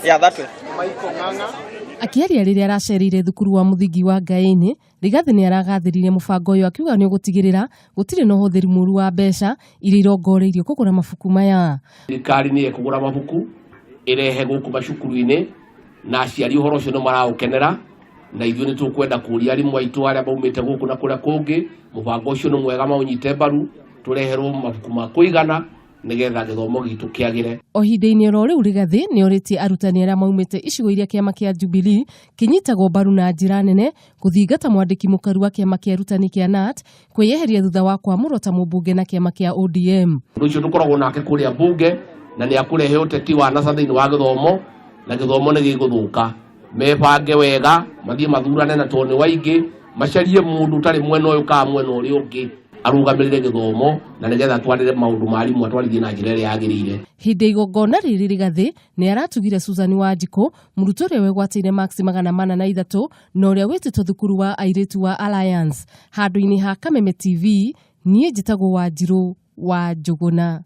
Yeah, that way. Akĩaria rĩrĩa aracereire thukuru wa mũthingi wa Ngaĩinĩ, Rigathĩ nĩ aragathĩrĩirie mũbango ũyũ akiuga nĩ ũgũtigĩrĩra gũtirĩ na ũhũthĩri mũru wa mbeca iria irongoreirio kũgũra mabuku maya. Thirikari nĩ ĩkũgũra mabuku ĩrehe gũkũ macukuru-inĩ na aciari ũhoro ũcio nĩ maraũkenera na ithuĩ nĩ tũkwenda kũria arimũ aitũ arĩa maumĩte gũkũ na kũrĩa kũngĩ mũbango ũcio nĩ mwega maũnyite mbaru tũreherwo mabuku ma kũigana nĩgetha gĩthomo gitũ kĩagĩre. O ihinda-inĩ oro rĩu Rigathĩ nĩ orĩtie arutani arĩa maumĩte icigo iria kĩama kĩa Jubilee kĩnyitagwo mbaru na njĩra nene gũthingata mwandĩki mũkaru wa kĩama kĩa arutani kĩa KNUT kwĩyeheria thutha wa kwamũrwo ta mũmbunge na kĩama kĩa ODM. Ũndũ ũcio tũkoragwo nake kũrĩa mbunge na nĩ akũrehe ũteti wa NASA thĩinĩ wa gĩthomo na gĩthomo nĩ gĩgũthũka. Mebange wega mathiĩ mathurane na tondũ nĩ waingĩ macarie mũndũ ũtarĩ mwena ũyũ kana mwena ũrĩa ũngĩ arũgamĩrĩre gĩthomo na nĩgetha twarĩre maũndũ ma arimũ atwarithie na njĩra ĩrĩa yagĩrĩire. Hĩndĩ ya igongona rĩrĩ Rigathĩ nĩ aratugire Susan Wanjikũ, mũrutwo ũrĩa wegwatĩire maksi 403 na ũrĩa wĩtĩtwo thukuru wa airĩtu wa Alliance. Handũ-inĩ ha Kameme TV, niĩ njĩtagwo Wanjirũ wa Njũgũna.